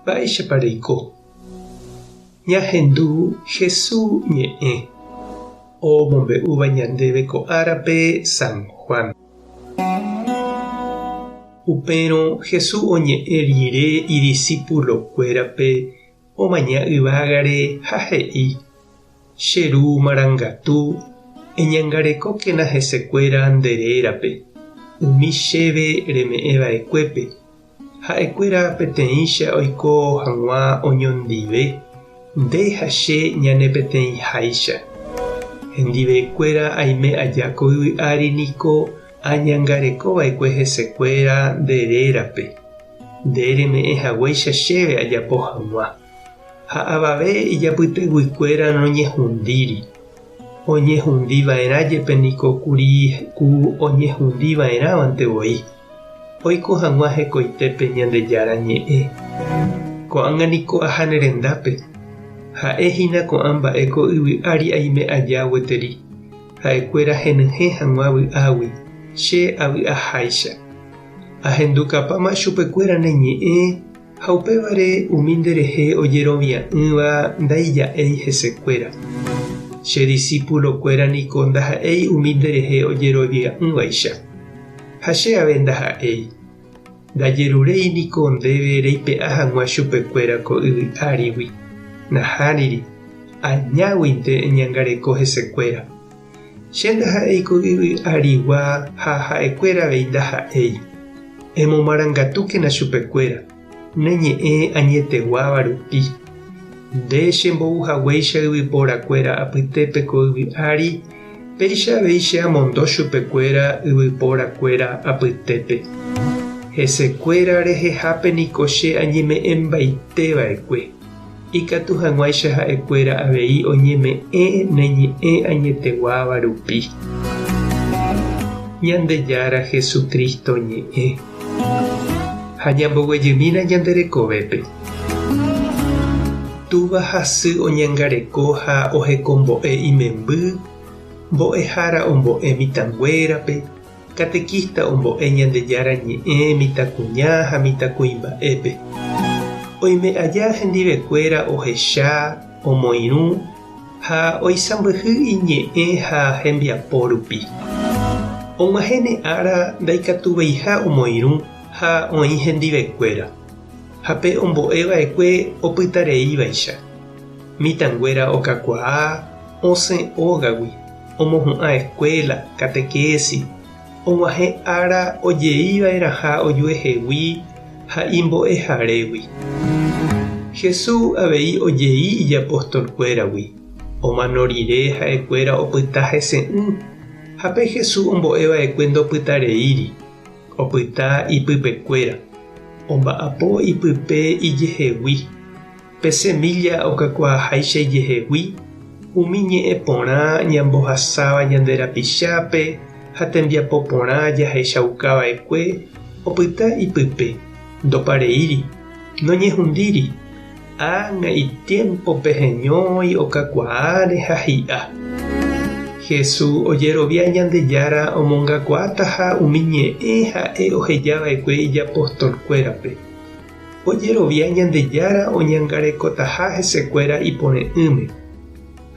Mba'éichapa reiko? Ñahendu Hesu ñe'ẽ omombe'úva ñandéve ko árape San Juan. Upérõ Hesu oñe'ẽ rire idisípulokuérape omaña yvágare ha he'i, Che Ru marangatu, eñangarekókena hesekuéra nde rérape, umi chéve reme'ẽ va'ekuépe, ha'ekuéra peteĩcha oiko hag̃ua oñondive, nde ha che ñane peteĩháicha. Hendivekuéra aime aja ko yvy ári niko añangareko va'ekue hesekuéra nde rérape, nde reme'ẽ haguéicha chéve ajapo hag̃ua. Ha avave ijapyteguikuéra noñehundíri. Oñehundi va'erã jepe niko kuri ku oñehundi va'erãvante voi, oiko hag̃ua hekoitépe Ñandejára Ñe'ẽ. Ko'ág̃a niko aha ne rendápe, ha'e hína ko'ã mba'e ko yvy ári aime aja gueteri, ha'ekuéra henyhẽ hag̃ua vy'águi, che avy'aháicha. Ahendukapáma chupekuéra ne ñe'ẽ Ha upévare umi nderehe ojerovia'ỹva ndaija'éi hesekuéra. Che disípulokuéra niko ndaha'éi umi nderehe ojerovia'ỹvaicha. Ha che ave ndaha'éi. Ndajeruréi niko ndéve reipe'a hag̃ua chupekuéra ko yvy árigui. Nahániri, añáguinte eñangareko hesekuéra. Che ndaha'éi ko yvy arigua ha ha'ekuéra avei ndaha'éi. Emomarangatúkena chupekuéra, ne ñe'ẽ añeteguáva rupi. Nde chembou haguéicha yvyporakuéra apytépe ko yvy ári, péicha avei che amondo chupekuéra yvyporakuéra apytépe. Hesekuéra rehehápe niko che añeme'ẽmbaite va'ekue. Ikatu hag̃uáicha ha'ekuéra avei oñeme'ẽ ne ñe'ẽ añeteguáva rupi. Ñandejára Jesucristo ñe'ẽ. Ha ñamboguejymína ñande rekovépe. Túva ha sy oñangareko ha ohekombo'e imemby, mbo'ehára ombo'e mitãnguérape, Catequista ombo'e Ñandejára ñe'ẽ mitãkuña ha mitãkuimba'épe. Oime aja hendivekuéra ohecha, omoirũ ha oisãmbyhy iñe'ẽ ha hembiapo rupi. Og̃uahẽne ára ndaikatuveiha omoirũ ha oĩ hendivekuéra, ha pe ombo'e va'ekue opytareívaicha. Mitãnguéra okakuaa, osẽ ógagui. Omohu'ã escuela, catequesis, og̃uahẽ ára ojeiva'erãha ojuehegui ha imbo'eharégui. Jesús avei ojei ijapostolkuéragui, omano rire ha'ekuéra opyta hese'ỹ, ha pe Jesús ombo'eva'ekue ndopytareíri, opyta ipypekuéra, omba'apo ipype ijehegui. Pe semílla okakuaaháicha ijehegui, umi ñe'ẽ porã ñambohasáva ñande rapichápe ha tembiapo porã jahechauka va'ekue opyta ipype, ndopareíri, noñehundíri, ág̃a itiémpope heñói okakuaáre ha hi'a. Jesús ojerovia Ñandejára omongakuaátaha umi ñe'ẽ ha'e oheja va'ekue ijapostolkuérape. Ojerovia Ñandejára oñangarekotaha hesekuéra ipore'ỹme,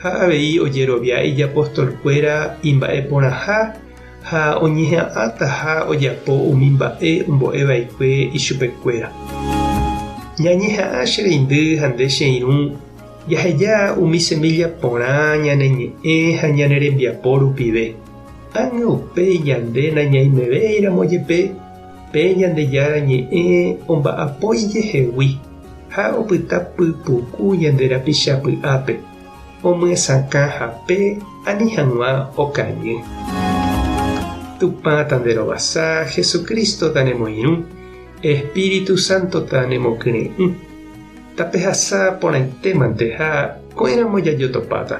ha avei ojerovia ijapostolkuéra imba'eporãha ha oñeha'ãtaha ojapo umi mba'e ombo'eva'ekue ichupekuéra. Ñañeha'ã che reindy ha nde che irũ jaheja umi semílla porã ñane ñe'ẽ ha ñane rembiapo rupive. Ág̃a upéi ñande nañaimevéiramo jepe, Pe Ñandejára Ñe'ẽ omba'apo ijehegui ha opyta pypuku ñande rapicha py'ápe, omyesakã hape ani hag̃ua okañy. Tupã tanderovasa, Jesucristo tanemoirũ, Espíritu Santo tanemokyre'ỹ. Tapehasa porãitémante ha ko'ẽramo jajotopáta.